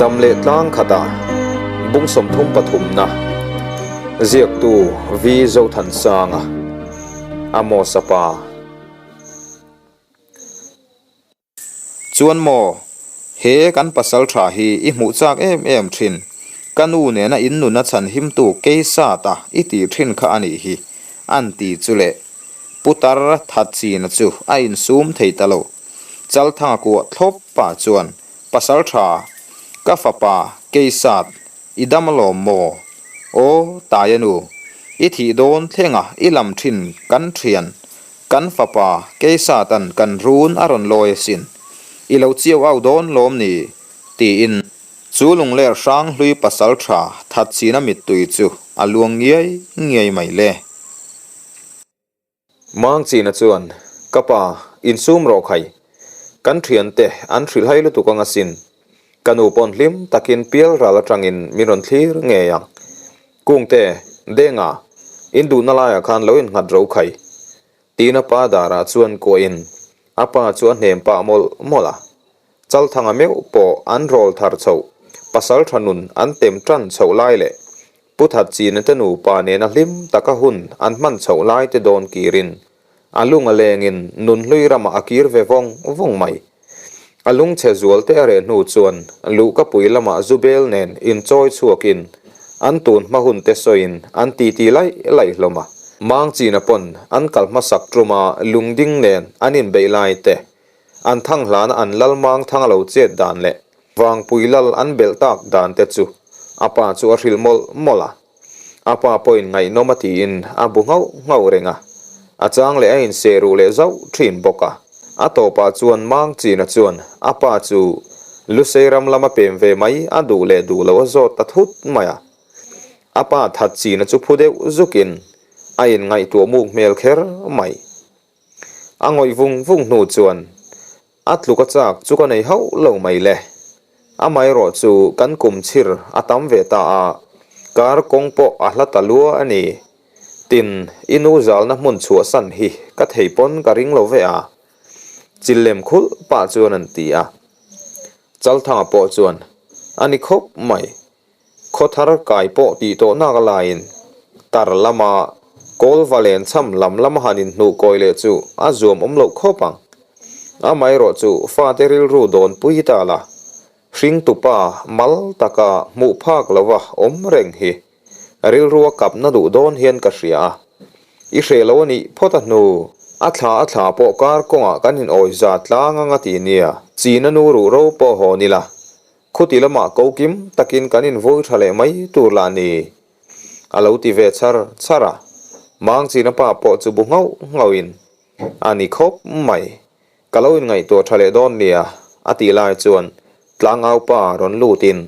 Dam leh tlang khata bung 33 na ziaktu V Zothansanga Amos-a pa. Chuan maw, he kan pasal tha hi i hmuh chak em em thin, ka nu nena in nuna chhan himtu Keisata i tih thin kha a nih hi, an ti chu le. Putar Thatchina chu a insum thei ta lo. Chalthanga kuah thlawp pah chuan, Pasal tha, ka fapa Keisat, i dam alawm maw? Aw, Taia nu, i thih dawn thlenga i lam thin kan thian Kan fapa Keisatan kan run a rawn lawi asin, i lo chiau au dawn lawm ni? tiin chu lungler hrang hlui pasal tha Thatchina mittui chu a luang ngiai ngiai mai le. Mangchina chuan, Ka pa, insum rawh khai. Kan thiante an hrilhai lutuk ang asin. Ka nu pawn hlim takin pial ral atangin min rawn thlir ngei ang. Kungte, Denga, in duhna laiah khan lo innghat ro khai. Tiin a pa darah chuan kuahin a pa chu a hnem pah mawlh mawlh a. Chalthanga meuh pawh an rawl thar chhoh, pasal tha nun an tem tan chhoh lai leh Pu Thatchina te nupa nena hlim taka hun an hman chhoh lai te dawn kirin A lung a lengin nunhlui ramah a kir ve vawng vawng mai. A lungchhe zual te a reh hnu chuan luhkapui lamah Zubel nen inchawi chhuakin an tun hma hun te sawiin an titi laih laih hlawm a. Mangchina pawn an kal hmasak tuma lungding nen an inbeih lai te, an thang hlana an lal mangthang a lo chet dan leh vangpui lal an belh tak dan te chu a pa chu a hrilh mawlh mawlh a. A pa pawhin ngaihnawm a tiin a bu nghauh nghauh reng a, a chang leh a inseh ruh leh zauh thin bawk a. A tawpah chuan Mangchina chuan a pa chu Lusei ram lama pem ve mai a duh leh duh loh a zawt ta thut mai a. A pa Thatchina chu phu deuh zukin a inngaihtuah muk hmel kher mai. A ngawih vung vung hnu chuan A tluk a chak chu ka nei hauh lo mai le. Amaherawh chu kan kum chhir a tam ve ta a, kar kawng pawh a hla ta lua a ni. Tin, i nu zalna hmun chhuahsan hi ka thei pawn ka ring lo ve a. Chil lem khulh pah chuan an ti a. Chalthanga pawh chuan, A ni khawp mai. Khawthar kai pawh tih tawh nak a laiin tar lama kawl va len chham lam lama han inhnuh kawi leh chu a zuam awm loh khawp ang. Amaherawh chu fate rilru dawn pui ta la, hringtupa mal taka hmuh phak lova awm reng hi rilru a kapna duh dawn hian ka hria a. I hreh lo a nih phawt a hnu. A thla a thla pawh kar kawngah kan inawi za tlang ang a ti nia, china nu ruh ro pawh hawn ila Khuti lamah ko kim takin kan invawi tha leh mai tur lah ni, a lo ti ve char char a. Mangchina pa pawh chu bu nghauh nghauhin, A ni khawp mai, ka lo inngaihtuah tha leh dawn nia, a tih lai chuan tlangau pa rawn lutin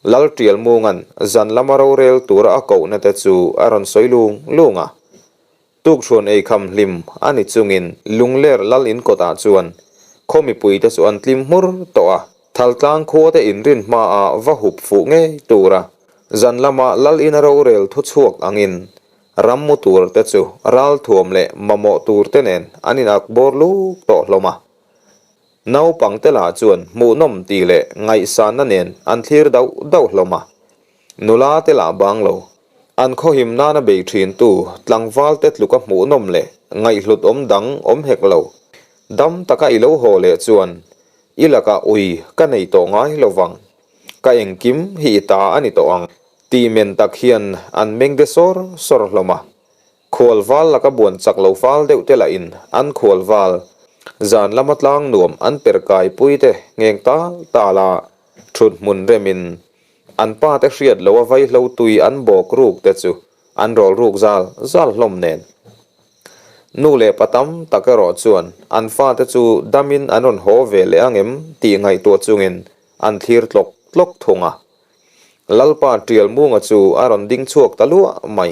Lal Tialmunga'n zan lama rorel tura a kohna te chu a rawn sawi lung lung a. Tukchhuan ei kham hlim a ni chungin Lungler lal in kawtah chuan khaw mipuite chu an tlim hmur tawh a, Thaltlang khuate inrin hmaah va hup fuh ngei tura zan lama lal ina rorel thu chhuak angin ram mu turte chu ralthuam leh mamawh turte nen an inak bawr luk tawh hlawm a. Naupangte lah chuan hmuhnawm tih leh ngaihsanna nen an thlir dauh dauh hlawm a. Nula te lah bang lo. An khawhim nana bei thin tu tlangval te tluka hmuhnawm leh ngaihhlut awm dang awm hek lo. Dam taka i lo haw leh chuan i lakah ui ka nei tawh ngai lo vang. Ka engkim hi i ta a ni tawh ang tih men tak hian an meng de sawr sawr hlawm a. Khualval laka buan chak lo fal deuh te lahin an khualval zan lama tlang nuam an per kai pui te ngheng tal tal a thut hmun remin An pa te hriat lo a vaihlo tui an bawk ruk te chu an rawl ruk zal zal hlawm nen. Nu leh pa tam tak erawh chuan an fate chu damin an rawn haw ve leh ang em tih ngaihtuah chungin an thlir tlawk tlawk thung a. Lalpa Tialmunga chu a rawn ding chhuak ta luah mai.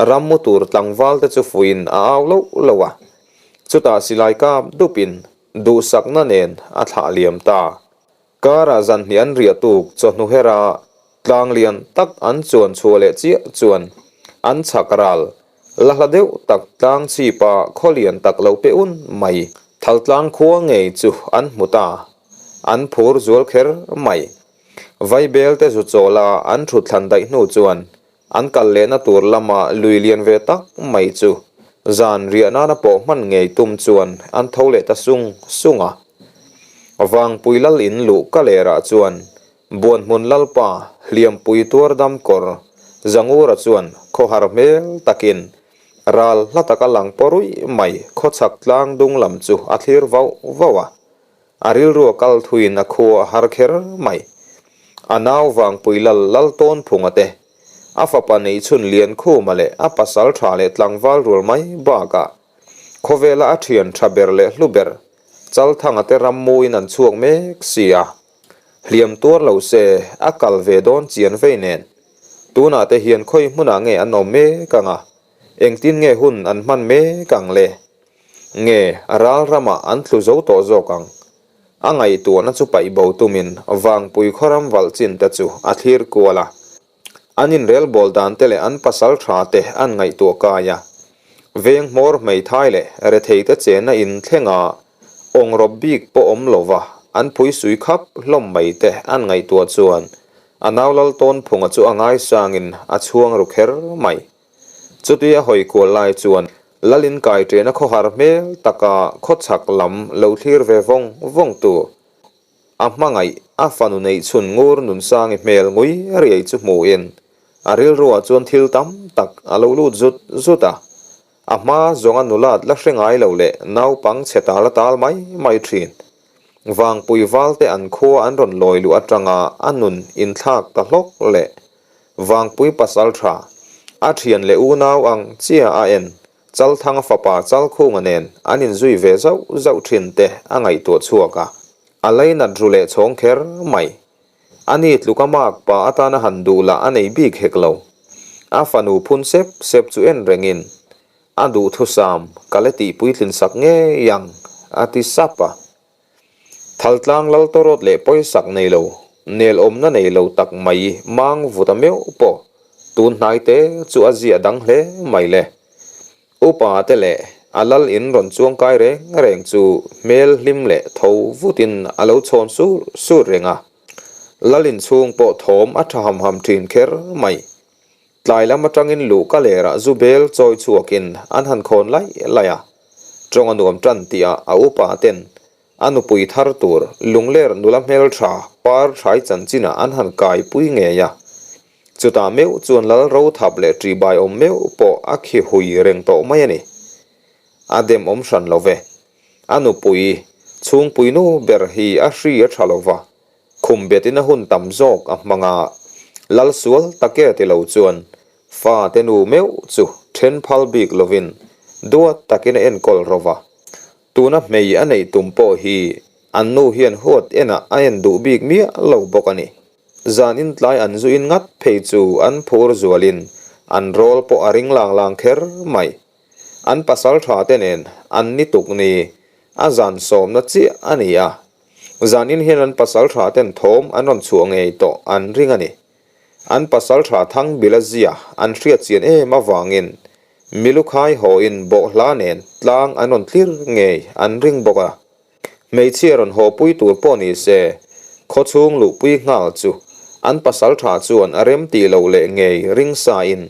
Ram mu tur tlangval te chu fuiin a au loh loh a. Chutah silai kap dupin duhsakna nen a thlah liam ta. Karah zan hnih an riah tuk chawhnu hera tlang lian tak an chuan chhuah leh chiah chuan an chhak ral la hla deuh tak tlang chhipa khaw lian tak lo pe un mai Thaltlang khua ngei chu an hmu ta. An phur zual kher mai. Vaibel te zu chawl a an thut thlan daih hnu chuan an kal lehna tur lama lui lian ve tak mai chu zan riah nana pawh hman ngei tum chuan an tho leh ta sung sung a. Vangpui lal in luh ka lerah chuan Buanhmun Lalpa hliampui tuar dam kawr Zangura chuan khawhar hmel takin ral hla taka lang paw ruih mai khawchhak tlang dung lam chu a thlir vauh vauh a. A rilru a kal thuin a khua a har kher mai. A nau Vangpui lal lal tawn phunga te, a fapa neihchhun Liankhuma leh a pasal tha leh tlangval rual mai bakah khawvela a thian tha ber leh hlu ber Chalthanga te rammuin an chhuak mek si a. Hliam tuar lo se a kal ve dawn chian vei nen. Tunah te hian khawi hmunah nge an awm mek ang a, engtin nge hun an hman mek ang le? Nge ral ramah an tlu zo tawh zawk ang? A ngaihtuahna chu paih bo tumin Vangpui khawram valh chin te chu a thlir kual a. An inrelbawl dan te leh an pasal tha te an ngaihtuah kai a. Veng hmawr hmeithai leh rethei te chenna in thlenga awngrawp bik pawh awm lova an phuisui khap hlawm mai te an ngaihtuah chuan a nau Laltawnphunga chu a ngaisangin a chhuang ru kher mai. Chuti a hawi kual lai chuan Lalin kai ṭena khawhar hmel taka khawchhak lam lo thlir ve vawng vawng tu a hmangaih a fanu neih chhun ngur Nunsangi hmel ngui riai chu hmuhin a rilruah chuan thil tam tak a lo lut zut zut a. A hma zawnga nulat la hre ngai lo leh naupang chhe tal a tal mai mai ṭhin. Vangpui valte an khua an rawn lawi luh aṭanga a nun inthlak ta hlawk leh Vangpui pasal tha, a thian leh unau ang chiah a en, Chalthanga fapa Chalkhunga nen an inzui ve zauh zauh thin te a ngaihtuah chhuak a, a leinat ru leh chhawng kher mai. Ani tluk a mak pa atana han duh lah a nei bik hek lo. A fanu phun sep sep chu en rengin, A duhthusam ka la tih puitlin sak ngei ang, a ti sap a. Thaltlang lal tawrawt leh pawisak nei lo, nel awmna nei lo tak mai mang vut a meuh pawh tun hnai te chu a ziah dang hle mai le. Upa te leh a lal in rawn chuang kai reng reng chu hmel hlim leh tho vutin a lo chhawn sur sur reng a. Lal in chhung pawh thawm a tha ham ham thin kher mai. Tlai lam atangin luh ka lerah zu bel chawi chhuakin an han khawn laih laih a, tawng a nuam tan tihah a upa ten a nupui thar tur lungler nula hmeltha par thai chanchinah an han kai pui ngei a. Chutah meuh chuan lal ro thap leh ṭihbai awm meuh pawh a khi hui reng tawh mai a ni. A dem awm hran lo ve. A nupui chhungpui nu ber hi a hri a ṭha lo va. Khum betin a hun tam zawk a hmang a, lal sual take ti lo chuan fa te nu meuh chu then phal bik lovin duat takin a enkawl ro va. Tuna hmei a neih tum pawh hi an nu hian huat enah a en duh bik miah lo bawk a ni. Zan in tlai an zu in ngat phei chu an phur zualin an rawl pawh a ring lang lang kher mai. An pasal tha te nen an ni tuk ni a zan sawmna chiah a ni a. Zanin hian an pasal tha ten thawm an rawn chhuah ngei tawh an ring a ni. An pasal tha thang bila zia an hriat chian em avangin milukhai hawin bawhhla nen tlang an rawn tlir ngei an ring bawk a. Hmeichhia rawn hawpui tur pawh ni se khawchhung luhpui nghal chu an pasal tha chuan a rem tih loh leh ngei ring sain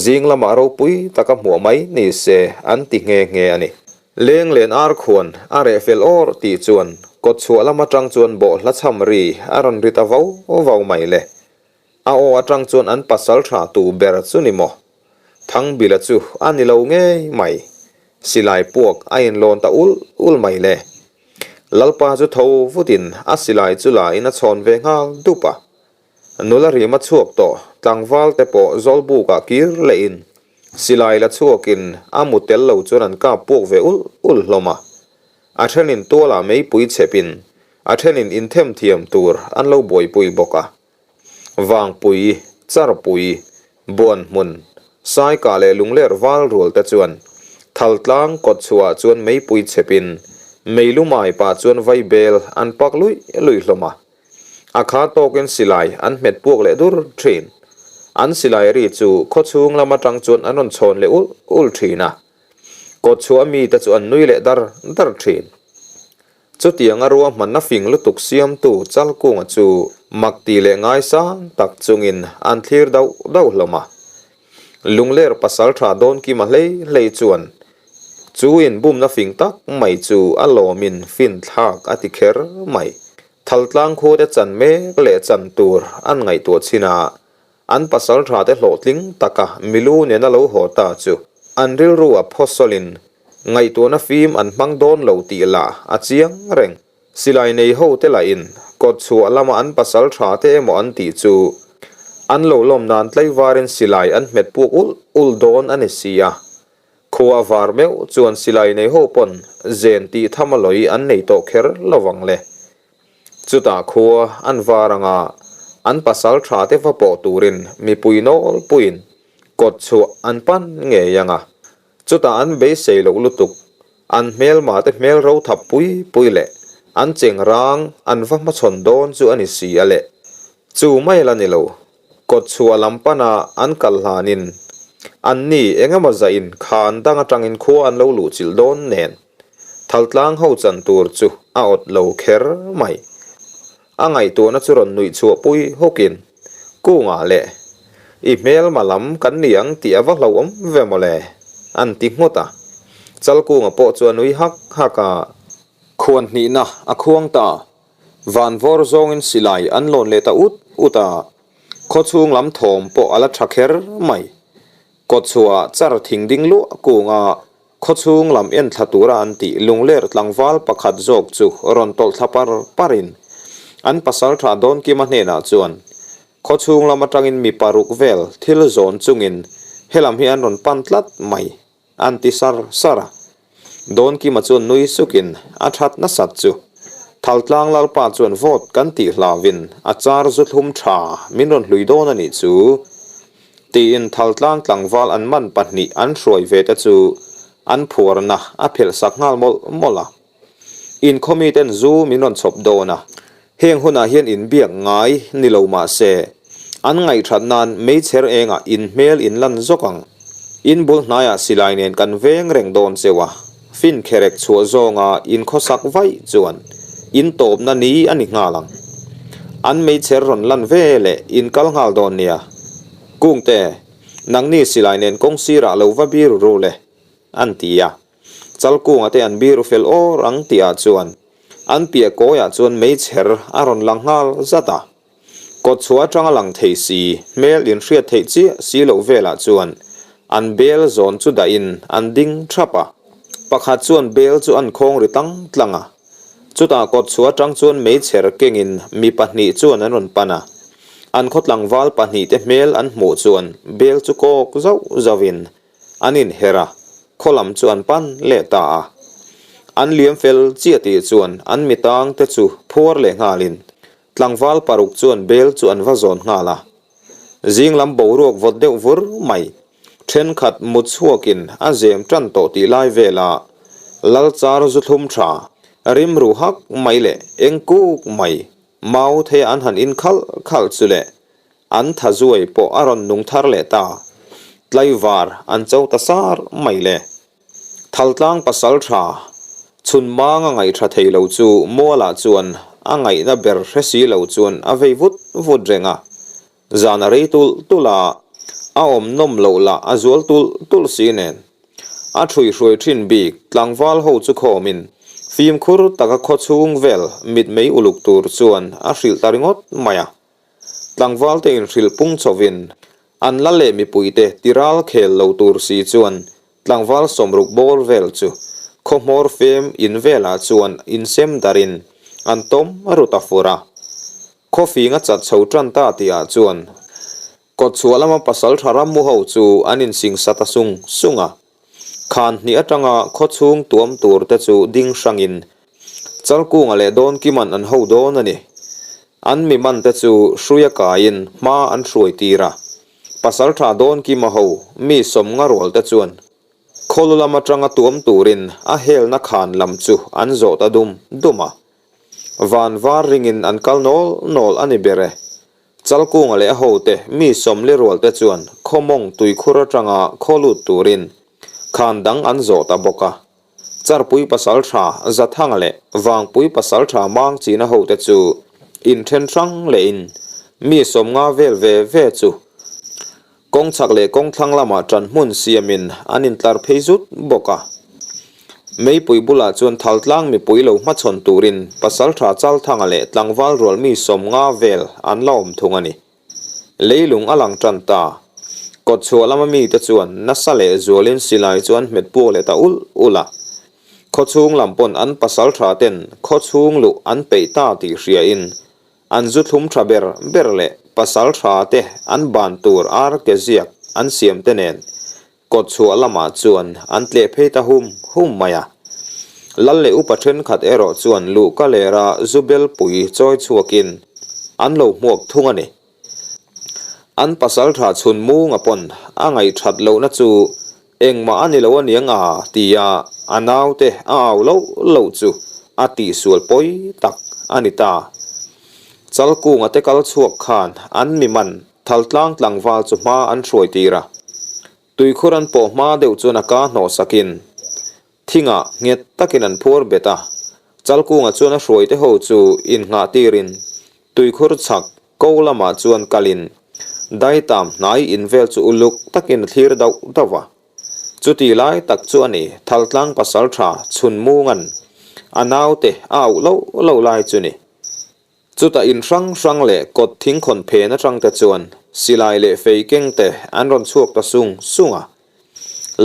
zing lamah ropui taka hmuah mai ni se an ti nghe nghe a ni. Leng len ar khuan a reh fel awr tih chuan kawt chhuah lam atang chuan bawhhla chham ri a rawn ri ta vau vau mai le. A aw atang chuan an pasal tha tu ber chu ni maw? Thangbila chu a ni lo ngei mai. Silai puak a inlawn ta ul ul mai le. Lalpa chu tho vutin a silai chu la in a chhawn ve nghal dup a. Nula rima chhuak tawh tlangval te pawh zawlbukah kir lehin silai la chhuakin a mu tel lo chuan an kap puak ve ul ul hlawm a. A thenin tualah meipui chhepin a thenin inthem thiam tur an lo buaipui bawk a. Vangpui, Charpui, Buanhmun, Saikah leh Lungler val rual te chuan Thaltlang kawtchhuahah chuan meipui chhepin meilumai pah chuan vaibel an pak luih luih hlawm a. A kha tawkin silai an hmet puak leh dur thin. An silai ri chu khawchhung lam atang chuan an rawn chhawn leh ul ul thin a. Kawtchhuah mite chu an nui leh dar dar thin. Chutianga ruahmanna fing lutuk siamtu Chalkunga chu mak ti leh ngaisang tak chungin an thlir dauh dauh hlawm a. Lungler pasaltha Dawnkima hlei hlei chuan chu inbumna fing tak mai chu a lawmin finthlak a ti kher mai. Thaltlang khuate chan mek leh chan tur an ngaihtuah chin a, an pasalthate hlawhtling taka milu nena lo haw ta chu an rilru a phawsawlin ngaihtuahna fim an hmang dawn lo tih lah a chiang reng. Silai nei ho te lahin kawt chhuah lama an pasal tha te emaw an tih chu an lo lawm nan tlaivarin silai an hmet puk ulh ulh dawn a ni si a. Khua var meuh chuan silai nei ho pawn zen tih tham a lawi an nei tawh kher lo vang le. Chutah khua an var anga an pasal tha te va pawh turin mipui nawlpuiin kawt chhuah an pan ngei anga Chutah an beisei loh lutuk, an hmelma te hmel ro thap pui pui leh an cheng rang an va hmachhawn dawn chu a ni si a le. Chu mai la ni lo, kawt chhuah lam pana an kal hlanin an ni eng emaw zahin khan dang atangin khua an lo luhchilh dawn nen Thaltlang ho chan tur chu a awt lo kher mai. A ngaihtuahna chu rawn nuih chhuah pui hawkin, Kungah leh, i hmelma lam kan ni ang tih a va hlauhawm ve mawle, an ti nghut a. Chalkunga pawh chu a nui hak hak a. Khuan hnihna a khuang ta. Van vawr zawngin silai an lawn leh ta ut ut a. Khawchhung lam thawm pawh a la tha kher mai. Kawtchhuah char thing ding luah kunga Khawchhung lam en thla tura an tih lungler tlangval pakhat zawk chu rawn tawlh thla par parin an pasaltha Dawnkima hnenah chuan khawchhung lam atangin mi paruk vel thil zawn chungin helam hi an rawn pan tlat mai an ti sar sar a. Dawnkima chuan nui sukin a that nasat chu Thaltlang Lalpa chuan vote kan tih hlauhin a char zu thlum tha min rawn hlui dawn a nih chu. Tiin Thaltlang tlangval an man pahnih an hruai ve te chu an phuarna a phelh sak nghal mawlh mawlh a. Inkhawmi ten zu min rawn chhawp dawn a, heng hunah hian inbiak ngai ni lo mah se, an ngaihthat nan meichher engah in hmel in lan zawk ang. In bul hnaiah silai nen kan veng reng dawn cheu a, fin kherek chhuah zawnga in khawsak vaih chuan in tawpna ni a ni nghal ang. An meichher rawn lan ve leh in kal nghal dawn nia. Kungte, nangni silai nen kawng sirah lo va biru ru le, an ti a. Chalkunga te an biru fel awr ang tihah chuan an piah kawiah chuan meichher a rawn lang nghal zat a. Kawtchhuah atanga lang thei si, hmel inhriat theih chiah si loh velah chuan an bel zawn chu dahin an ding thap a. Pakhat chuan bel chu an khawng ri tlang tlang a. Chutah kawtchhuah atang chuan meichher kengin mi pahnih chuan an rawn pan a. An khaw tlangval pahnihte hmel an hmuh chuan bel chu kawk zauh zauhin an inher a, khaw lam chu an pan leh ta a. An liam fel chiah tih chuan an mitangte chu phuar leh nghalin Tlangval paruk chuan bel chu an va zawn nghal a. Zing lam boruak vawt deuh vur mai, thenkhat mut chhuakin a zem tan tawh tih lai vela lal char zu thlum tha, rim ru hak mai leh eng kuk mai mau theia an han in khalh khalh chu leh an tha zuai pawh a rawn nung thar leh ta. Tlaivar an cho ta sar mai le. Thaltlang pasal tha, chhun mang a ngaihṭha thei lo chu Mualah chuan a ngaihna ber hre si lo chuan a vei vut vut reng a. Zan a rei tulh tulh a, a awm nawm loh lah a zual tulh tulh si nen. A ṭhuihruai ṭhin bik tlangval ho chu khawmin fimkhur taka khawchhung vel mitmei uluk tur chuan a hrilh ta ringawt mai a. Tlangval te inhrilh pung chhovin an la leh mipuite tiral khel lo tur si chuan tlangval sawmruk bawr vel chu khaw hmawr fem in velah chuan insem darin an tawm ru ta fur a. Khaw fing a chat chho tan ta tihah chuan kawtchhuah lama pasaltha rammu ho chu an insingsa ta sung sung a. Khan hnih atanga khaw chhung tuam tur te chu ding hrangin Chalkunga leh Dawnkiman an ho dawn a ni. An mi man te chu hruia kaiin hma an hruai tir a. Pasaltha Dawnkima ho mi sawmnga rual te chuan khawlu lam atanga tuam turin a helna khan lam chu an zawh ta dum dum a. Van var ringin an kal nawl nawl a ni ber e. Chalkunga leh a hote mi sawmli rual te chuan khawmawng tuikhur atanga khaw lut turin khan dang an zawh ta bawk a. Charpui pasalṭha Zathanga leh Vangpui pasalṭha Mangchina hote chu inṭhen hrang lehin mi 50 vel ve ve chu kawng chhak leh kawng thlang lamah ṭan hmun siamin an intlar phei zut bawk a. Meipui bulah chuan Thaltlang mipui lo hmachhawn turin pasalṭha Chalthanga leh tlangval rual mi 50 vel an la awm thung a ni. Leilung a lang tan ta. Kawtchhuah lama mite chuan nasa leh zualin silai chu an hmet puak leh ta ulh ulh a. Khawchhung lam pawn an pasal tha ten khawchhung luh an peih ta tih hriain an zu thlum tha ber ber leh pasal tha te an ban tur ar ke ziak an siam te nen Kawtchhuah lamah chuan an tleh phei ta hum hum mai a. Lal leh upa thenkhat erawh chuan luhka lera zu belpui chawi chhuakin an lo hmuak thung a ni. An pasaltha chhun munga pawn a ngaihthat lohna chu engmah a ni lo aniang a tia a naute a au loh loh chu a tihsual pawi tak a ni ta. Chalkunga te kal chhuak khan an mi man Thaltlang tlangval chu hma an hruai tir a, tuikhur an pawh hma deuh chuan a ka hnawh sakin thingah nghet takin an phuar bet a, Chalkunga chuan a hruaite ho chu innghah tirin tuikhur chhak ko lamah chuan kalin daitam hnai invel chu uluk takin a thlir dauh dauh a. Chuti lai tak chu a ni, Thaltlang pasaltha Chhunmunga'n a naute a auh loh loh lai chu ni. Chutah in hrang hrang leh kawt thingkhawn phen atang te chuan silai leh fei keng te an rawn chhuak ta sung sung a.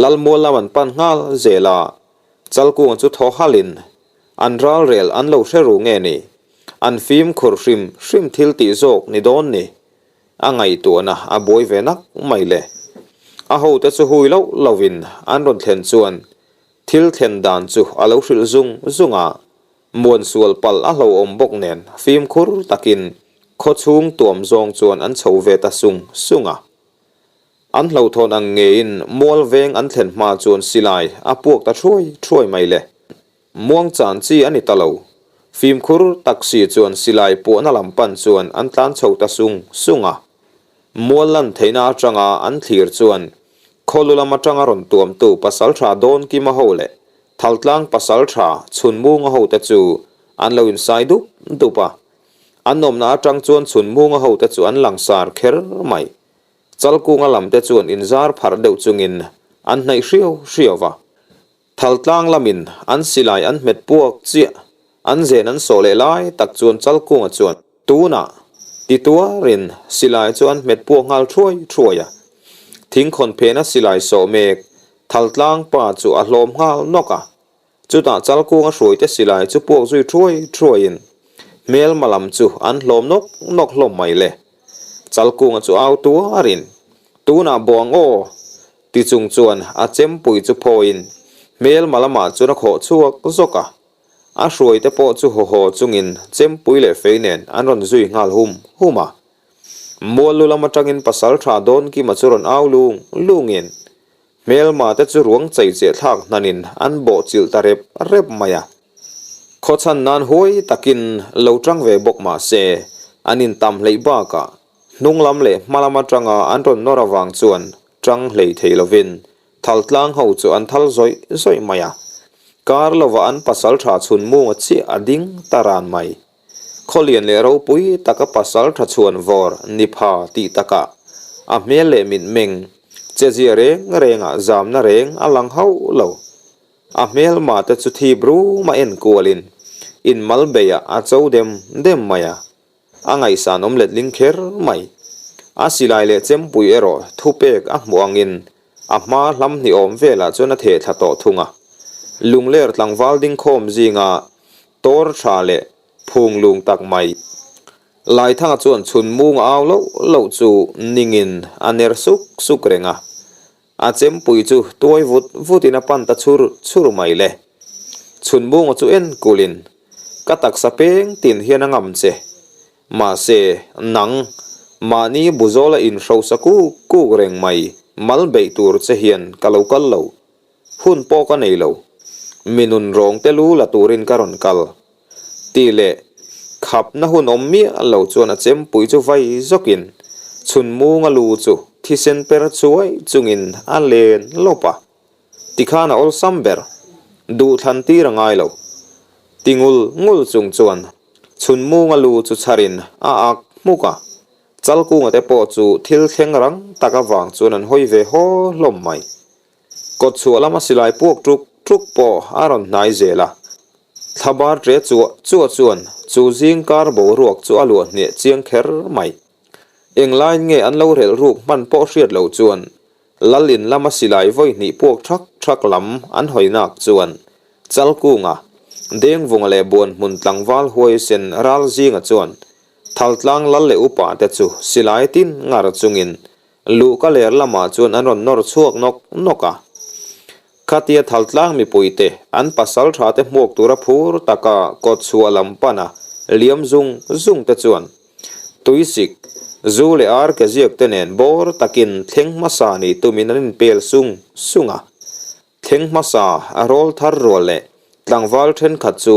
Lalmual lam an pan nghal zel a, Chalkunga chu thaw halin an ralrel an lo hre ru nge ni, an fimkhur hrim hrim thil tih zawk ni dawn ni, a ngaihtuahna a buai ve nak mai le. A hote chu hui loh lohin an rawn thlen chuan thil thlen dan chu a lo hrilh zung zung a, Muan sual palh a hlauhawm bawk nen fimkhur takin khawchhung tuam zawng chuan an chho ve ta sung sung a. An hlauhthawn ang ngeiin mual veng an thlen hma chuan silai a puak ta thuai thuai mai le. Muang chan chi a ni ta lo. Fimkhur tak si chuan silai puahna lam pan chuan an tlan chho ta sung sung a. Mual lan theihna atanga an thlir chuan khawlu lam atanga rawn tuamtu pasaltha Dawnkima ho leh Thaltlang pasaltha Chhunmunga hote chu an lo insai dup dup a, an awmna atang chuan Chhunmunga hote chu an langsar kher mai. Chalkunga lamte chuan inzar pharh deuh chungin an hnaih hriau hriau va. Thaltlang lamin an silai an hmet puak chiah, an zen an sawh leh lai tak chuan Chalkunga chuan, Tunah, ti tuarin silai chu an hmet puak nghal thuai thuai a. Thingkhawn phena silai sawh mek Thaltlang pa chu a hlawm nghal nawk a. Chutah Chalkunga hruaite silai chu puak zui thuai thuaiin hmelma lam chu an hlawm nawk nawk hlawm mai le. Chalkunga chu au tuarin, Tunah buang aw! ti chung chuan a chempui chu phawiin hmelma lamah chuan a khawh chhuak zawk a. A hruaite pawh chu haw haw chungin chempui leh fei nen an rawn zui nghal hum hum a. Muallu lam atangin pasaltha Dawnkima chu rawn au lung lungin hmelma te chu ruang chei cheh thlak hnanin an bawh chilh ta rep rep mai a. Khawchhan nan huai takin lo tang ve bawk mah se an intam hleih bakah hnung lam leh hma lam atanga an rawn nawr avang chuan tang hlei thei lovin Thaltlang ho chu an thal zawih zawih mai a, kar lovah an pasal tha chhun munga chiah a ding ta ran mai. Khawlian leh ropui taka pasal tha chhuan vawr ni pha tih takah a hmel leh mitmeng che zia reng rengah zamna reng a lang hauh lo. A hmelma te chu thip ruma en kualin inmal beiah a cho dem dem mai a. A ngaihsan awm letling kher mai. A silai leh chempui erawh thupek a hmuh angin a hma hlam hnih awm velah chuan a theh thla tawh thung a. Lungler tlangval dingkhawm zinga tawr tha leh phung lung tak mai. Laithanga chuan chhun mung a au loh loh chu ningin a ner suk suk reng a. A chempui chu tuai vut vutin a pan ta chhur chhur mai le. Chhunmunga chu en kulhin, Ka taksa peng tin hian a ngam che. Mahse, nang, mahni buzawla inhrosa kuk kuk reng mai mal beih tur che hian ka lo kal lo. Hun pawh ka nei lo. Mi nun rawng te lu la turin ka rawn kal. Tih leh khapna hun awm miah lo chuan a chempui chu vai zawkin chhunmunga lu chu thisen per chuai chungin a len lawp a, tikhan a awlsam ber. Duhthlan tir a ngai lo. Ti ngul ngul chung chuan Chhunmunga lu chu chharin a ak hmuk a. Chalkunga te pawh chu thil thleng rang tak avang chuan an hawi ve haw hlawm mai. Kawtchhuah lama silai puak ṭuk ṭuk pawh a rawn hnai zel a. Thlabar ṭe chuah chuah chuan chu zingkar boruak chu a luah hneh chiang kher mai. Englaiin nge an lo relh ruk hman pawh hriat loh chuan Lal in lama silai vawi hnih puak ṭhak ṭhak lam an hawi nak chuan Chalkunga, Dengvunga leh Buanhmun tlangval huaisen Ralzinga chuan Thaltlang lal leh upa te chu silai tin ngar chungin Luhka ler lamah chuan an rawn nawr chhuak nawk nawk a. Khatia Thaltlang mipuite an pasal tha te hmuak tura phur taka kawtchhuah lam pana liam zung zung te chuan tuisik, zu leh ar ke ziak te nen bawr takin thleng hmasa nih tumin an inpel sung sung a. Thleng hmasa a rawl thar rual leh tlangval thenkhat chu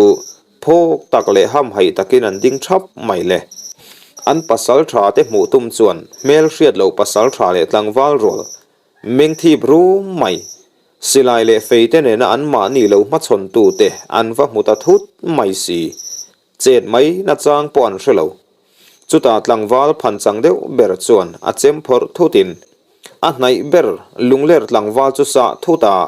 phawk tak leh hamhaih takin an ding thap mai le. An pasal tha te hmuh tum chuan hmel hriat loh pasal tha leh tlangval rual meng thip rum mai. Silai leh fei te nena anmahni lo hmachhawn tute an va hmu ta thut mai si. Chet mai nachang pawh an hre lo. Chutah tlangval phanchang deuh ber chuan a chem phawrh thutin a hnaih ber lungler tlangval chu sah thut a,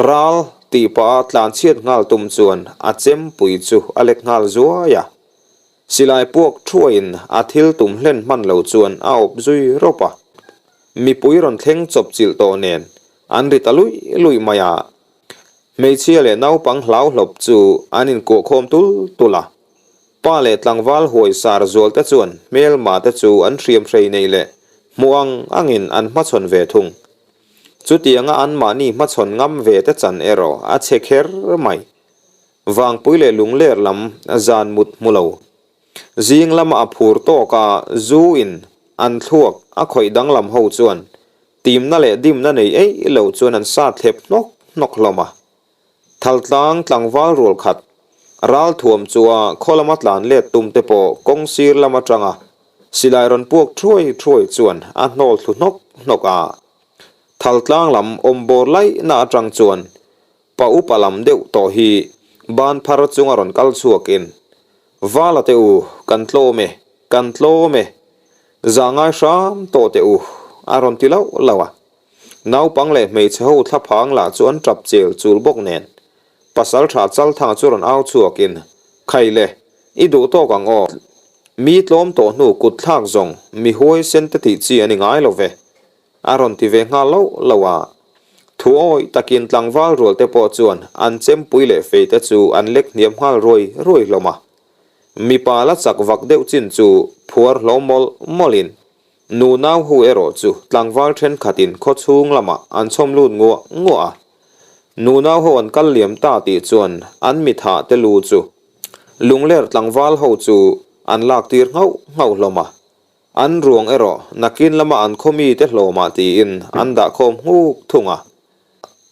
ral tih pah a tlanchhiat nghal tum chuan a chempui chu a lek nghal zuai a. Silai puak thuaiin a thil tum hlen hman lo chuan a awp zui rawp a. Mipui rawn thleng chawp chilh tawh nen an ri ta luih luih mai a. Hmeichhia leh naupang hlauhlawp chu an inkuahkhawm tul tul a. Pa leh tlangval huai sar zual te chuan hmelma te chu an hriam hrei nei leh hmuh ang angin an hmachhawn ve thung. Chutianga anmahni hmachhawn ngam ve te chan erawh a chhe kher mai. Vangpui leh lungler lam zan mut hmu lo. Zing lama a phur tawk a zu in an thluak a khawih danglam ho chuan timna leh dimna nei eih lo chuan an sa thlep hnawk hnawk hlawm a. Thaltlang tlangval rual khat ralthuam chu a khaw lama tlan let tum te pawh kawng sir lam atanga silai rawn puak thuai thuai chuan a hnawl thlu hnawk hnawk a. Thaltlang lam awm bawr laihna atang chuan pa upa lam deuh tawh hi ban phar chunga rawn kal chhuakin, Vala te u, kan tlawm e, kan tlawm e, zah ngai hram tawh teh u, a rawn ti lauh lauh a. Naupang leh hmeichhe ho thlaphang lah chu an tap chel chul bawk nen, pasal tha Chalthanga chu rawn au chhuakin, Khai le, i duh tawk ang aw. Mi tlawm tawh hnu kut thlak zawng mi huaisen te tih chi a ni ngai lo ve, a rawn ti ve nghal loh loh a. Thu awih takin tlangval rual te pawh chuan an chempui leh fei te chu an lek hniam nghal ruai ruai hlawm a. Mipa la chak vak deuh chin chu phuar hlawm mawlh mawlhin, Nu nau hu erawh chu tlangval thenkhatin khaw chhung lamah an chhawm lut nguah nguah a. Nu nau ho an kal liam ta tih chuan an mithah te lu chu Lungler tlangval ho chu an lak tir nghauh nghauh hlawm a. An ruang erawh nakin lama an khaw mite hlawmah tiin an dah khawm nghuk thung a.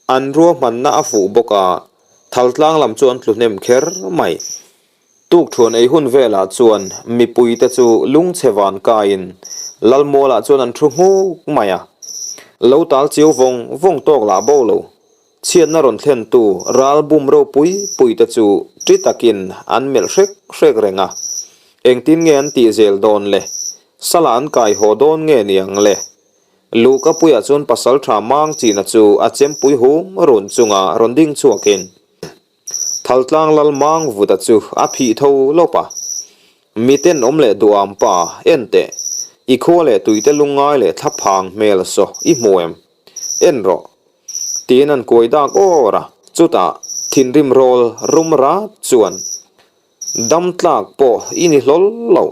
An ruahmanna a fuh bawk a, Thaltlang lam chu an tlu hnem kher mai. Tukṭhuan ei hun velah chuan mipuite chu lungchhe van kaiin Lalmualah chuan an ṭhu hmuk mai a. Lo tal chiau vawng vawng tawk lah bo lo. Chhiatna rawn thlentu ral bum ropui puite chu ṭi takin an melh hrek hrek reng a. Engtin nge an tih zel dawn le? Salah an kai haw dawn nge niang le? Luhkapuiah chuan pasalṭha mang china chu a chempui hum run chunga rawn ding chhuakin, Thaltlang lal mang vuta chu a phih tho lawp a. Miten awm leh duham pa, en teh. I khua leh tuite lungngai leh thlaphang hmel saw i hmu em? En rawh. Tiin an kuai dak awr a, chutah thinrim rawl rum rat chuan dam tlak pawh i ni hlawl lo.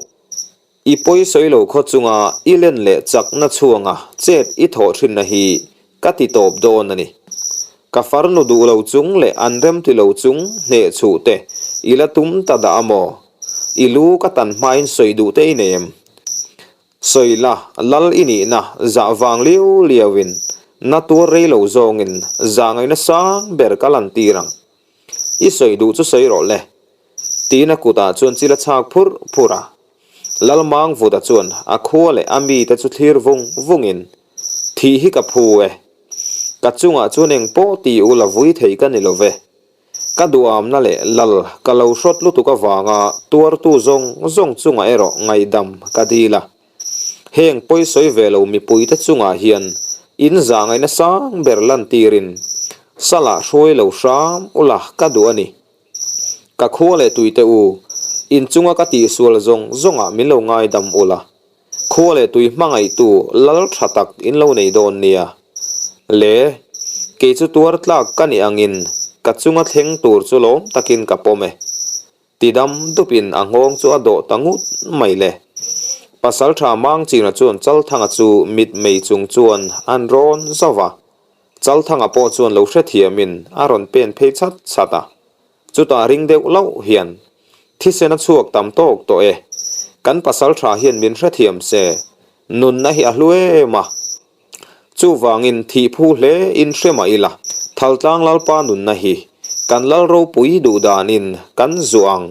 I pawi sawi lo khaw chunga i len leh chakna chhuanga chet i thawh thinna hi ka ti tawp dawn a ni. Ka farnu duh lo chung leh an rem ti lo chung hneh chhuh te i la tum ta dah a maw? I lu ka tan hmain sawi duh te i nei em? Sawi la, lal i nihna zah vang liau liauin na tuar rei lo zawngin zah ngaihna sang ber ka lantir ang. I sawi duh chu sawi rawh le. Tiin a kutah chuan chil a chhak phur phur a. Lalmangvuta chuan a khua leh a mite chu thlir vung vungin, Thih hi ka phu e. Ka chungah chuan eng pawh ti u la vui thei ka ni lo ve. Ka duhamna leh lal ka lo hrawt lutuk avanga tuartu zawng zawng chungah erawh ngaihdam ka dil a. Heng pawisawi ve lo mipuite chungah hian in zahngaihna sang ber lantirin salah hruai lo hram ula ka duh a ni. Ka khua leh tuite u, in chunga ka tihsual zawng zawngah min lo ngaidam ula, khua leh tui hmangaihtu lal tha tak in lo nei dawn nia. Le, kei chu tuar tlak ka nih angin ka chunga thleng tur chu lawm takin ka pawm e. Ti dam dupin a nghawng chu a dawh ta ngut mai le. Pasaltha Mangchina chuan Chalthanga chu mitmei chung chuan an rawn zauh va. Chalthanga pawh chuan lo hrethiamin a rawn pen phei chat chat a. Chutah ring deuh loh hian, Thisen a chhuak tam tawk tawh e. Kan pasaltha hian min hrethiam se, nunna hi a hlu em a. Chuvangin thih phu hle in hre mah ila, Thaltlang Lalpa nunna hi kan lal ropui duh danin kan zuah ang.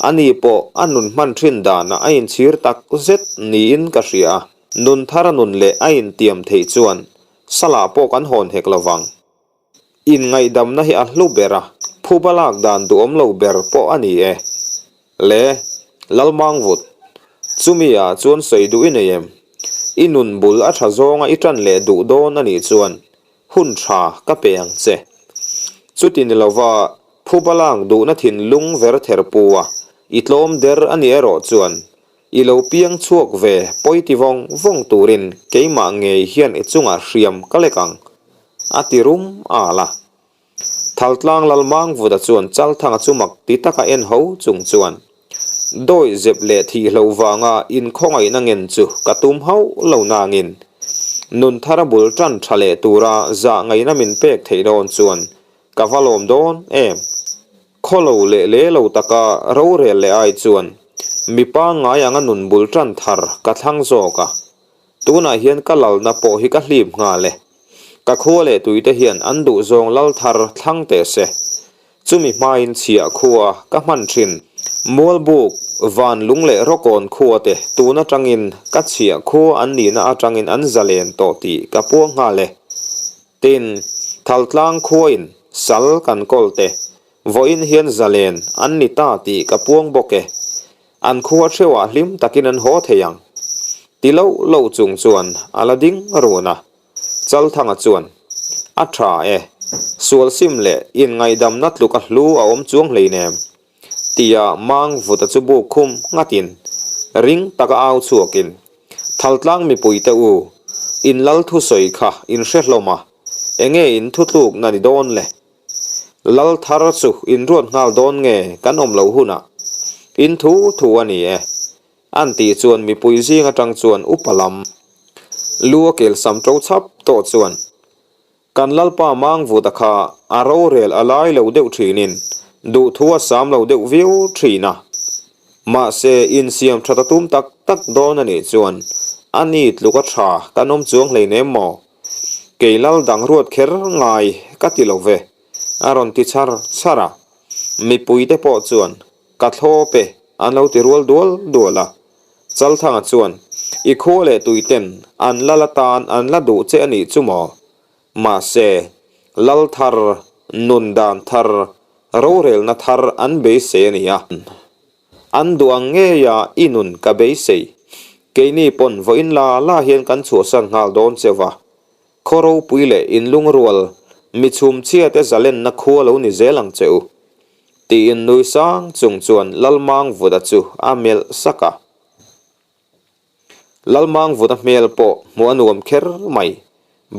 Ani pawh a nun hman thin danah a inchhir tak zet niin ka hria a, nun thar a nun leh a intiam theih chuan salah pawh kan hawn hek lo vang. Inngaihdamna hi a hlu ber a, phuba lak dan duhawm lo ber pawh a ni e. Le, Lalmangvut, chumi ah chuan sawi duh i nei em? I nun bul a tha zawnga i tan leh duh dawn a nih chuan hun tha ka pe ang che. Chuti ni lova phuba lak duhna thinlung ver ther pu a, i tlawm der a nih erawh chuan i lo piang chhuak ve pawi ti vawng vawng turin keimah ngei hian i chungah hriam ka lek ang. A ti rum al a. Thaltlang Lalmangvuta chuan Chalthanga chu mak ti taka en ho chung chuan, Dawi zep leh thih hlo vanga inkhawngaihna ngen chu ka tum hauh lo nangin, nun thara bul tan tha leh tura zah ngaihna min pek theih dawn chuan ka va lawm dawn em? Khaw lo leh le lo taka rorel leh ai chuan mi pangngai anga nun bul tan thar ka thlang zawk a. Tunah hian ka lalna pawh hi ka hlip nghal e. Ka khua leh tuite hian an duhzawng lal thar thlang teh se. Chumi hmain chhiah khua ka hman thin. Mualbuk, Van lung leh Rawkawn khua te tun atangin ka chhiah khua an nihna atangin an zalen tawh tih ka puang nghal e. Tin, Thaltlang khuain sal kan kawl te vawiin hian zalen an ni ta tih ka puang bawk e. An khua theuhah hlim takin an haw thei ang. Ti loh loh chung chuan a la ding run a. Chalthanga chuan, A tha e, sual sim leh inngaihdamna tluk a hlu a awm chuang hleinem, tia mang vuta chu buk khum nghatin ring taka au chhuakin, Thaltlang mipuite u, in lal thusawi kha in hre hlawm a, enge in thutlukna ni dawn le? Lal thar chu in ruat nghal dawn nge kan awm loh hunah in thu thu a ni e, an tih chuan mipui zing atang chuan upa lam lu a kel sam to chhap tawh chuan kan Lalpa Mangvuta kha a rorel a lai lo deuh thinin duhthu a sam lo deuh viau thin a, mahse insiam that a tum tak tak dawn a nih chuan a ni tluk a tha kan awm chuang hleinem maw? Kei lal dang ruat kher ngai ka ti lo ve, a rawn ti chhar chhar a. Mipuite pawh chuan, Ka thlawp e, an lo ti rual dual dual a. Chalthanga chuan, I khua leh tuiten an lal atan an la duh che a nih chu maw? Mahse, lal thar, nun dan thar, rorelna thar an beisei a ni a. An duh ang ngeia i nun ka beisei. Keini pawn vawiin la la hian kan chhuahsan nghal dawn che va. Khaw ropui leh inlungrual, mi chhumchhiate zalenna khua lo ni zel ang che u. Tiin nui sang chung chuan Lalmangvuta chu a melh sak a. Lalmangvuta hmel pawh hmuh a nuam kher mai.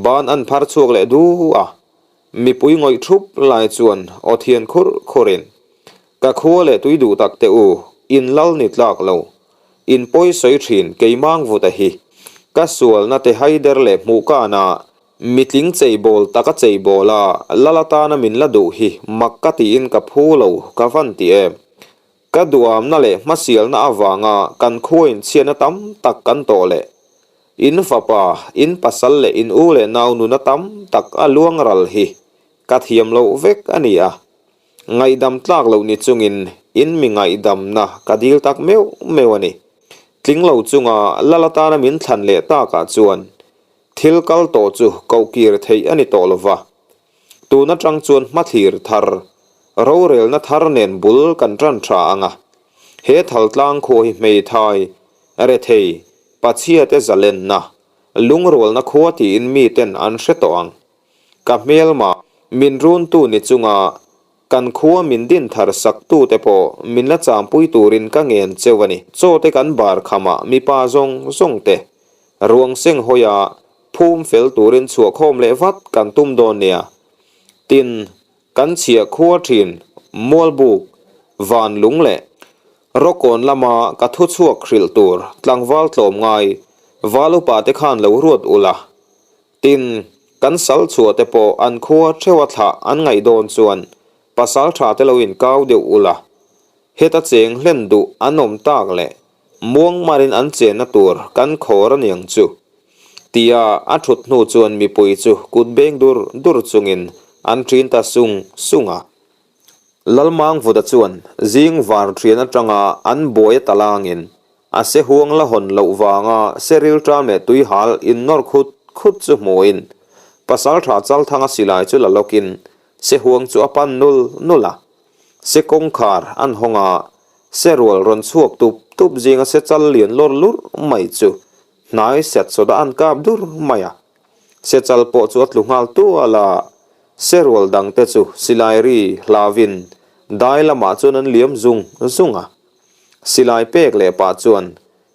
Ban an phar chhuak leh du a, mipui ngawih thup lai chuan aw thian khurh khurhin, Ka khua leh tui duh tak teh u, in lal ni tlak lo. In pawi sawi thin Keimangvuta hi. Ka sualna te haider leh hmuh kana mitling cheibawl taka cheibawl a, lal atana min la duh hi mak ka tiin ka phu lo ka van ti em. Ka duamna leh hmasialna avanga kan khuain chhiatna tam tak kan tawh leh in fapa, in pasal leh in u leh nau nuna tam tak a luang ral hi ka thiam loh vek a ni a. Ngaihdam tlak loh ni chungin in mi ngaihdamna ka dil tak meuh meuh a ni. Tling lo chunga lal atana min thlan leh takah chuan thil kal tawh chu kohkir theih a ni tawh lova. Tun atang chuan hmathlir thar. Rorelna thar nen bul kan ṭan ṭha ang a. He thaltlang khua hi hmeithai, rethei, pachhiate zalenna, lungrualna khua tiin miten an hre tawh ang. Ka hmelma, min runtu ni chunga kan khua min din thar saktute pawh min la champui turin ka ngen cheu a ni. Chaw te kan bar khamah mipa zawng zawng te ruang seng hawia phum fel turin chhuahkhawm leh vat kan tum dawn nia. Tin, kan chhiah khua thin Mualbuk, Vanlung leh Rawkawn lama ka thuchhuak hrilh tur tlangval tlawmngai Val upa te khan lo ruat ula. Tin, kan sal chhuah te pawh an khua theuha thlah an ngaih dawn chuan pasal tha te lo inkau deuh ula, heta cheng hlen duh an awm tak leh muangmarin an chenna tur kan khawr a niang chu. Tia a thut hnu chuan mipui chu kut beng dur dur chungin an ṭin ta sung sung a. Lalmangvuta chuan zing var ṭhian aṭanga an buai a talangin A se huang la hawn loh vanga se rilṭam leh tuihal innawr khut khut chu hmuhin Pasalṭha Chalthanga silai chu la lawkin se huang chu a pan nul nul a. Se kawngkhar an hawng a, se rual rawn chhuak tup tup zinga se chal lian lawr lurh mai chu hnai set sawtah an kap dur mai a. Se chal pawh chu a tlu nghal tual a, se rual dangte chu silai ri hlauvin dai lamah chuan an liam zung zung a. Silai pek leh pah chuan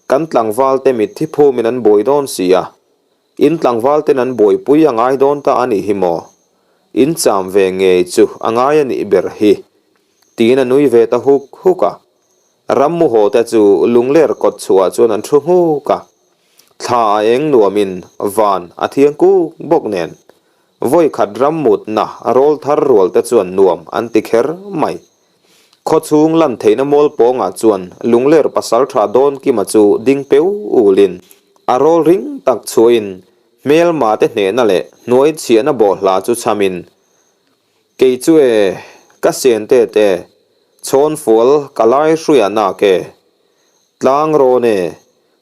kan tlangval te mitthi phumin an buai dawn si a, in tlangval ten an buaipui a ngai dawn ta a nih hi maw? In cham ve ngei chu a ngai a nih ber hi. Tiin a nui ve ta huk huk a. Rammu haw te chu lungler kawt chhuah chuan an thu nghuk a. Thla a eng nuamin van a thiang kuk bawk nen. Vawikhat rammutna rawl thar rual te chuan nuam an ti kher mai. Khawchhung lan theihna mual pawngah chuan Lungler pasaltha Dawnkima chu ding peu ulin a rawl ring tak chhuahin hmelma te hnehna leh hnuai chhiahna bawhhla chu chhamin, Kei chu e, ka sen te te, chhawn fual ka lai hruiah nak e, tlang rawn e,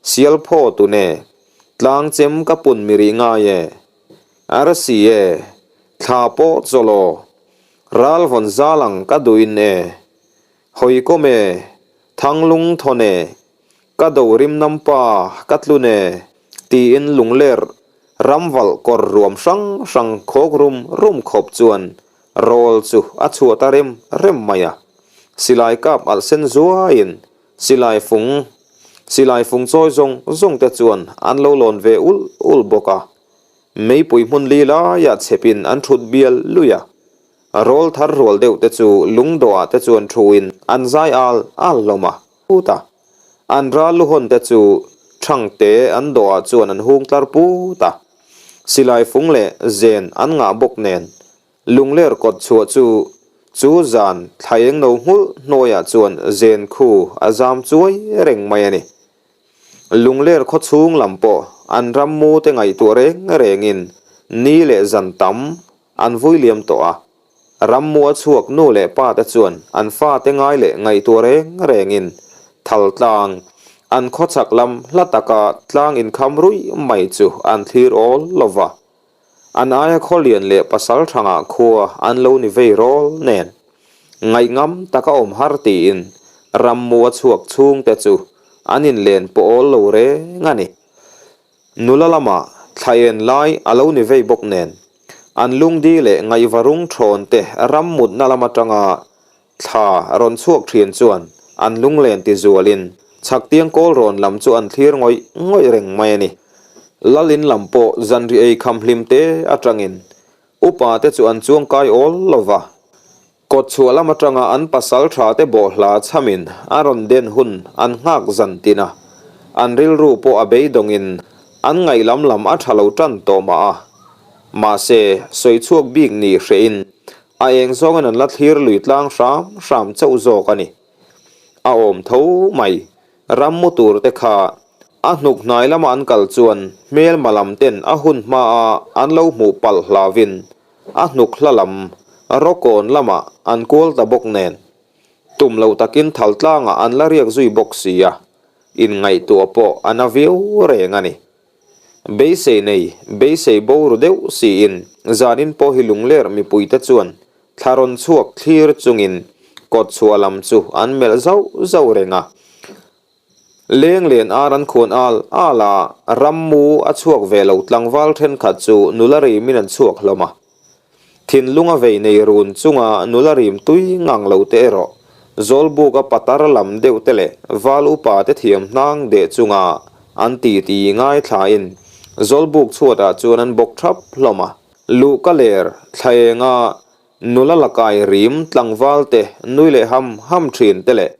sial phaw tun e, tlang chem ka pun mi rih ngai e, arsi e, thla pawh chawl aw, Ral vawn zal ang ka duhin e, hawi kawm e, thanglung thawn e, ka do rim nam pa ka tlun e, tiin lungler ramvalh kawr ruam hrang hrang khawk rum rum khawp chuan rawl chu a chhuah ta rem rem mai a. Silai kap alh sen zuaiin silai fung silai fung chawi zawng zawng te chuan an lo lawn ve ul ul bawk a. Meipui hmun li laiah chhepin an thut bial lui a, rawl thar rual deuh te chu lungdawhah te chuan thuin an zai al al hlawm a, put a. An ral luhawn te chu thangte an dawhah chuan an hung tlar put a. Silai fung leh zen an ngah bawk nen lungler kawt chhuah chu chu zan thla eng no nghulh hnuaiah chuan zen khu a zam chuai reng mai a ni. Lungler khaw chhung lam pawh an rammu te ngaihtuah reng rengin ni leh zan tam an vui liam tawh a. Rammu a chhuak nu leh pa te chuan an fate ngai leh ngaihtuah reng rengin thal tlang, an khaw chhak lam hla taka tlang inkham ruih mai chu an thlir awl lo va. An aia khaw lian leh pasal thangah khua an lo ni vei rawl nen ngaihngam taka awm har tiin rammu a chhuak chhungte chu an inlen pawh awl lo reng a ni. Nula lamah thla en lai a lo ni vei bawk nen an lungdi leh ngaihvarung thawn te rammutna lam atanga Thla rawn chhuak thin chuan an lunglen ti zualin chhaktiang kawl rawn lam chu an thlir ngawih ngawih reng mai a ni. Lalin lam pawh zanri ei kham hlim te atangin upa te chu an chuang kai awl lo va. Kawt chhuah lam atanga an pasal tha te bawhhla chhamin a rawn den hun an nghak zan tin a, an rilru pawh a beidawngin an ngaih lam lam a tha lo tan tawh mah a. Mahse, sawi chhuak bik ni hrehin A eng zawngin an la thlir lui tlang hram hram chauh zawk a ni. A awm tho mai. Ram mu tur te kha a hnuk hnai lama an kal chuan hmelma lam ten a hun hmaa an lo hmuh palh hlauvin a hnuk hla lam rawkawn lamah an kual ta bawk nen tum lo takin thal tlangah an la riak zui bawk si a, inngaihtuah pawh a na viau reng a ni. Beisei nei, beisei bo ru deuh siin zanin pawh hi lungler mipuite chuan Thla rawn chhuak thlir chungin kawtchhuah lam chu an melh zauh zauh reng a. Leng len ar an khuan al al a, rammu a chhuak ve lo tlangval thenkhat chu nula rimin an chhuak hlawm a. Thinlung a vei nei run chunga nula rim tui ngang lo te erawh Zawlbuka patar lam deuh te leh val upa te thiam hnang deh chunga an titi ngaithlain Zawlbuk chhuatah chuan an bawk thap hlawm a. Luhka ler thlaenga nula lakai rim tlangval te nui leh ham ham thin te leh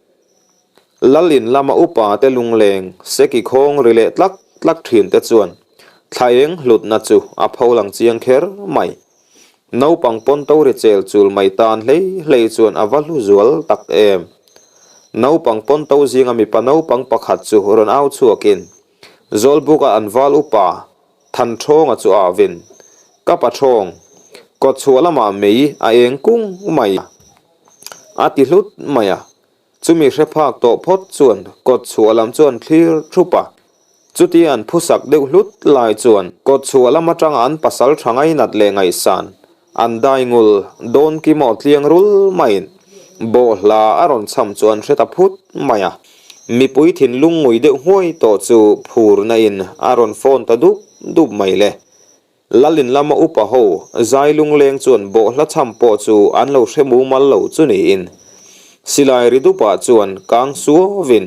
Lal in lama upa te lungleng seki khawng ri leh tlak tlak thin te chuan thlaeng hlutna chu a pho lang chiang kher mai. Naupang pawn to ri chel chul mai tan hlei hlei chuan a va hlu zual tak em. Naupang pawn to zinga mipa naupang pakhat chu rawn au chhuakin Zawlbuka an val upa Thanṭhawnga chu a vin. Ka paṭhawng, kawtchhuah lamah mei a eng kung mai a ti hlut mai a. Chumi hre phak tawh phawt chuan kawtchhuah lam chu an thlir thup a. Chutia an phusak deuh hlut lai chuan kawtchhuah lam atanga an pasal tha ngainat leh ngaihsan an dai ngul dawn ki maw tliang rul maiin bawhhla a rawn cham chu an hre ta phut mai a. Mipui thinlung ngui deuh nghuai tawh chu phurna in a rawn phone ta dup dup mai le. Lalin lama upa ho zai lungleng chuan bawhhla cham pawh chu an lo hre mumal lo chu niin silai ri dupah chuan kang suauvin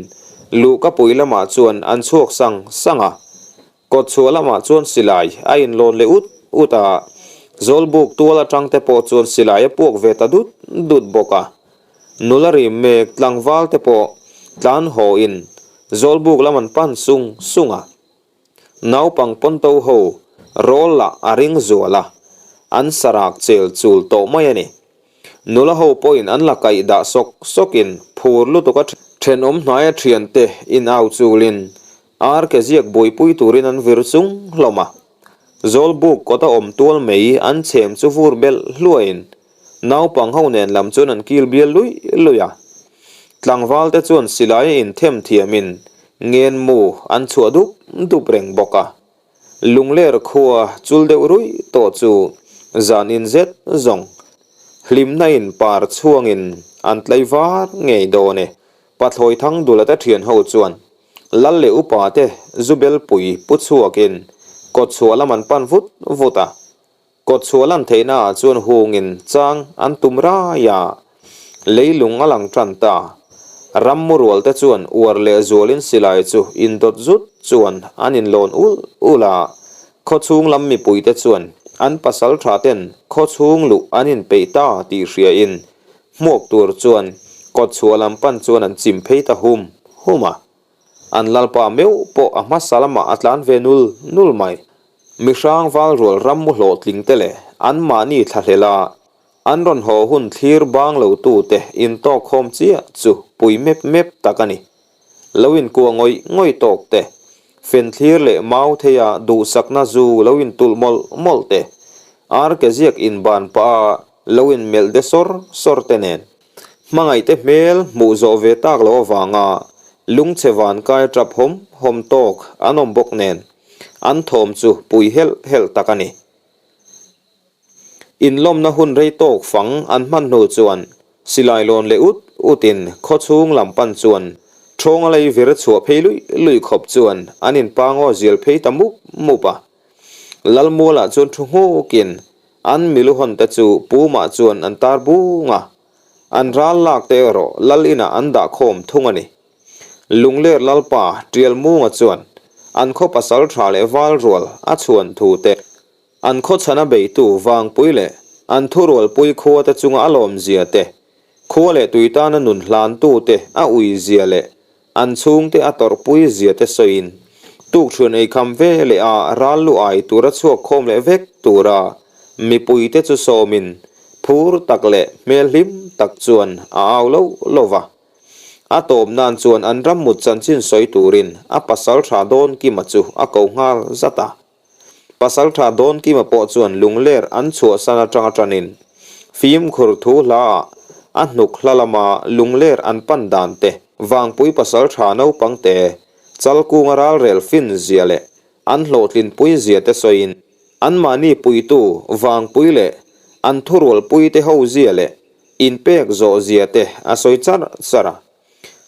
luhkapui lamah chuan an chhuak sang sang a. Kawtchhuah lamah chuan silai a inlawn leh ut ut a, Zawlbuk tual atang te pawh chuan silai a puak ve ta dut dut bawk a. Nula rim mek tlangval te pawh tlan hawin Zawlbuk lam an pan sung sung a. Naupang pawnto ho rawl lah a ring zual a, an sarak chel chul tawh mai a ni. Nula ho pawhin an la kaih dah sawk sawkin phur lutuk a thenawm hnaia thiante in au chulin ar ke ziak buaipui turin an vir chung hlawm a. Zawlbuk kawta awm tual mai an chhem chu vur belh hluain naupang ho nen lam chuan an kil bial luih luih a. Tlangval te chuan silai a inthem thiamin ngenmu an chhuah dup dup reng bawk a. Lungler khua chul deuh ruih tawh chu zan in zet zawng hlimna in par chhuangin an tlai var ngei dawn e. Pathlawi Thangdula te thian ho chuan Lal leh upa te Zubelpui pu chhuakin kawtchhuah lam an pan vut vut a. Kawtchhuah lan theihna ah chuan hungin chang an tum rai a, leilung a lang tan ta. Rammu rual te chuan uar leh zualin silai chu indawt zut chuan an inlawn ulh ulh a, khawchhung lam mipui te chuan an pasal tha ten khawchhung luh an inpeih ta tih hriain hmuak tur chuan kawtchhuah lam pan chuan an chim phei ta hum hum a. An lalpa meuh pawh a hmasa lamah a tlan ve nul nul mai. Mihrang valrual rammu hlawhtling te leh anmahni thlahlel a, an rawn haw hun thlir bang lo tute intawk khawm chiah chu pui mep mep tak a ni. Lo inkuah ngawih ngawih tawk te, fenthlir leh mau theia duhsakna zu lo intulh mawlh mawlh te, ar ke ziak inban pah a lo inmelh de sawr sawr te nen. Hmangaihte hmel hmuh zawh ve tak loh avanga lungchhe vankai tap hawm hawm tawk an awm bawk nen an thawm chu pui helh helh tak a ni. Inlawmna hun rei tawk fang an hman hnu chuan silai lawn leh ut utin khawchhung lam pan chuan thawnga lei vir chhuah phei luih luih khawp chuan an inpangaw zial phei ta mup mup a. Lalmualah chuan thu nghukin An miluhawn te chu Pumah chuan an tar bung a, an ral lak te erawh lal inah an dah khawm thung a ni. Lungler Lalpa Tialmunga chuan an khaw pasal tha leh val rual a chhuan thu te, an khaw chhana beitu Vangpui leh an thurualpui khua te chunga a lawmzia te, khua leh tui tana nun hlantu te a uizia leh An chhungte a tawrhpui zia te sawiin, tukṭhuan eikham ve leh a ral lu ai tura chhuak khawm leh vek tura mipuite chu sawmin phur tak leh hmel hlim tak chuan a au lo lo va. A tawp nan chuan an rammut chanchin sawi turin a pasalṭha Dawnkima chu a ko nghal zat a. Pasalṭha Dawnkima pawh chuan lungler an chhuahsan aṭanga ṭanin fimkhur thu hlaah a hnuk hla lama lungler an pan dan te, Vangpui pasalṭha naupang te, Chalkunga ralrel fin zia leh an hlawhtlinpui zia te sawiin anmahni puitu Vangpui leh an thurualpuite ho zia leh inpek zawh zia te a sawi char char a.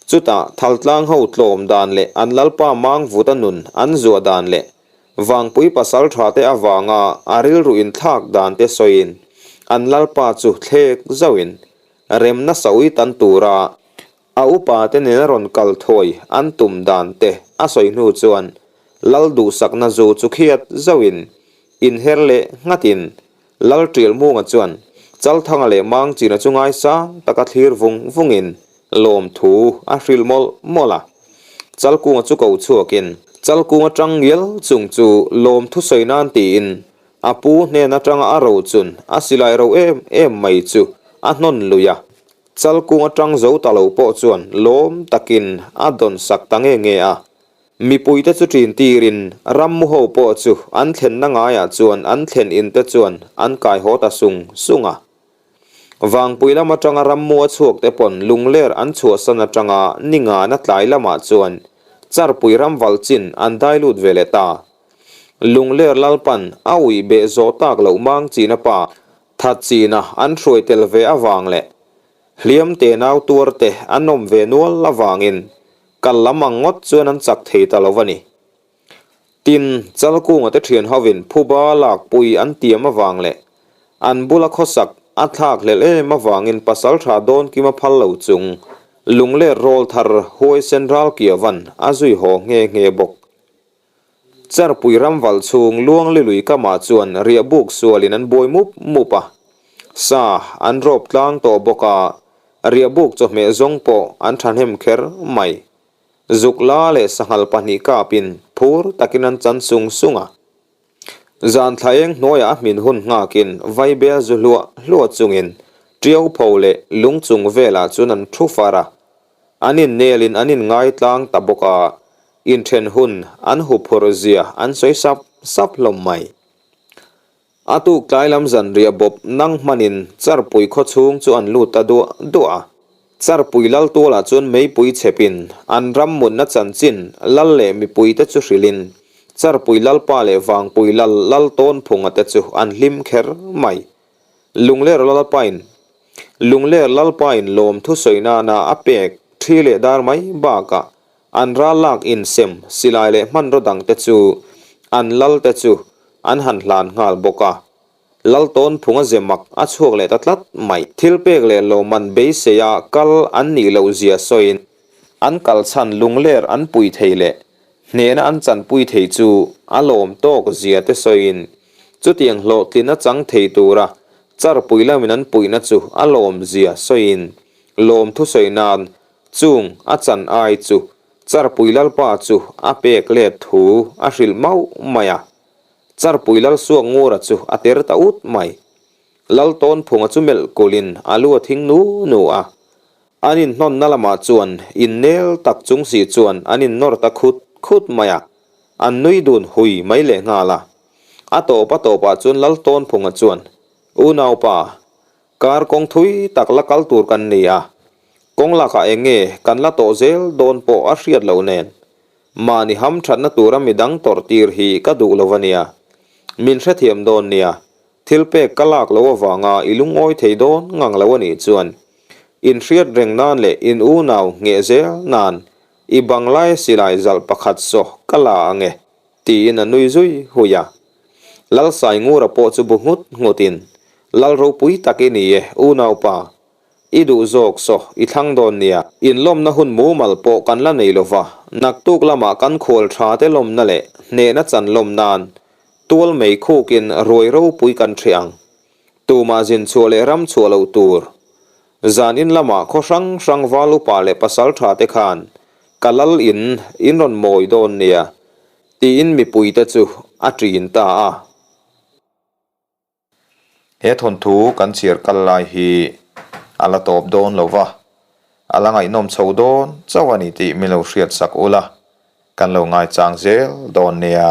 Chutah Thaltlang ho tlawm dan leh an lalpa Mangvuta nun an zuah dan leh Vangpui pasal tha te avanga a rilru inthlak dan te sawiin an lalpa chu thlek zauhin remna sawi tan tura A upa te nena rawn kal thawi an tum dan te a sawi hnu chuan Lal duhsakna zu chu khiat zauhin inher leh nghatin Lal Ṭialmunga chuan Chalthanga leh Mangchina chu ngaisang taka thlir vung vungin lawmthu a hrilh mawlh mawlh a. Chalkunga chu ko chhuakin Chalkunga ṭang ngial chung chu lawmthu sawi nan tiin a pu hnen aṭanga a rochun a silai ro em em mai chu a hnawn lui a. Chalkung atang zo ta lo pawh chuan lawm takin a dawn sak ta nge nge a. Mipuite chu ṭin tirin rammu ho pawh chu an thlenna ngaiah chuan an thlen in te chuan an kai haw ta sung sung a. Vangpui lam atanga rammu a chhuak te pawn lungler an chhuahsan atanga ni ngana tlai lamah chuan Charpui ram valh chin an dai lut ve leh ta. Lungler Lalpan a uih beh zawh tak loh mang china pa That china an hruai tel ve avang leh hliam te nau tuar te an awm ve nual avangin kal lam ang ngawt chuan an chak thei ta lo a ni. Tin, Chalkunga te thian hovin phuba lakpui an tiam avang leh an bula khawsak a thlak hlelh em avangin pasaltha Dawnkima phal lo chung lungler rawl thar huaisen Ralkiavan a zui haw nghe nghe bawk. Charpui ram valh chhung Luangli lui kamah chuan riahbuk sualin an buai mup mup a, sa an rawp tlang tawh bawk a, riahbuk chawhmeh zawng pawh an thahnem kher mai. Zuk la leh sanghal pahnih kapin phur takin an chan sung sung a. Zan thla eng hnuaiah a hmin hun nghakin vaibel zu hluah hluah chungin tiau pho leh lung chung velah chuan an thu far a, an innelin an inngaitlang ta bawk a, Inthen hun an huphurh zia an sawi sap sap hlawm mai. A tuk tlai lam zanriah bawp nang hmanin Charpui khaw chhung chu an lut ta duah duah a. Charpui lal tualah chuan meipui chhepin an ram mutna chanchin lal leh mipuite chu hrilhin Charpui lalpa leh Vangpui lal lal tawnphunga te chu an hlim kher mai. Lungler lalpain Lungler lalpain lawmthu sawi nana a pek thi leh dar mai bakah An ral lak insem silai leh hmanraw dangte chu an lalte chu an han hlan nghal bawk a. Lal tawnphunga ze mak a chhuak leh ta tlat mai. Thil pek leh lawmman beiseia kal an nih loh zia sawiin an kal chhan lungler an pui thei leh hnehna an chanpui thei chu a lawm tawk zia te sawiin chutiang hlawhtlin a chang thei tura charpui lamin an puihna chu a lawm zia sawiin lawmthu sawi nan Chung a chan ai chu Charpui Lalpa chu a pek let thu a hrilh mauh mai a. Charpui Lal Suak Ngura chu a ter ta ut mai. Lal Tawnphunga chu melh kulhin a lu a thing nu nu a. An inhnawnna lamah chuan innel tak chung si chuan an innawr ta khut khut mai a. An nui dun hui mai lehnghal a. A tawp a tawpah chuan Lal Tawnphunga chuan, Unaupa, Kar kawng thui tak la kal tur kan ni a, kawng lakah eng nge kan la tawh zel dawn pawh a hriat loh nen, mahni ham thatna tura midang tawrh tir hi ka duh lo a nia. Min hrethiam dawn nia, thil pek ka lak loh avanga i lungawi thei dawn ngang lo a nih chuan inhriat reng nan leh in unau ngheh zel nan i banglai silai zalh pakhat saw ka la ang e, tiin a nui zui hui a. Lalsai Ngura pawh chu bu nghut nghutin, Lal ropui tak i ni e, unaupa. I duh zawk saw, i thlang dawn nia. Inlawmna hun mumal pawh kan la nei lo va, naktuk lamah kan khual tha te lawmna leh hnehna chan lawm nan tual mei khukin ruai ropui kan hreh ang. Tumah zin chhuah leh ram chhuah loh tur. Zan in lamah khaw hrang hrang val upa leh pasal tha te khan ka lal in in rawn mawi dawn nia. Tiin mipuite chu a ṭin ta a. He thawnthu kan chhiar kal lai hi a la tawp dawn lo va, a la ngaihnawm chho dawn chauh a ni tih min lo hriat sak ula, kan lo ngaichang zel dawn nia.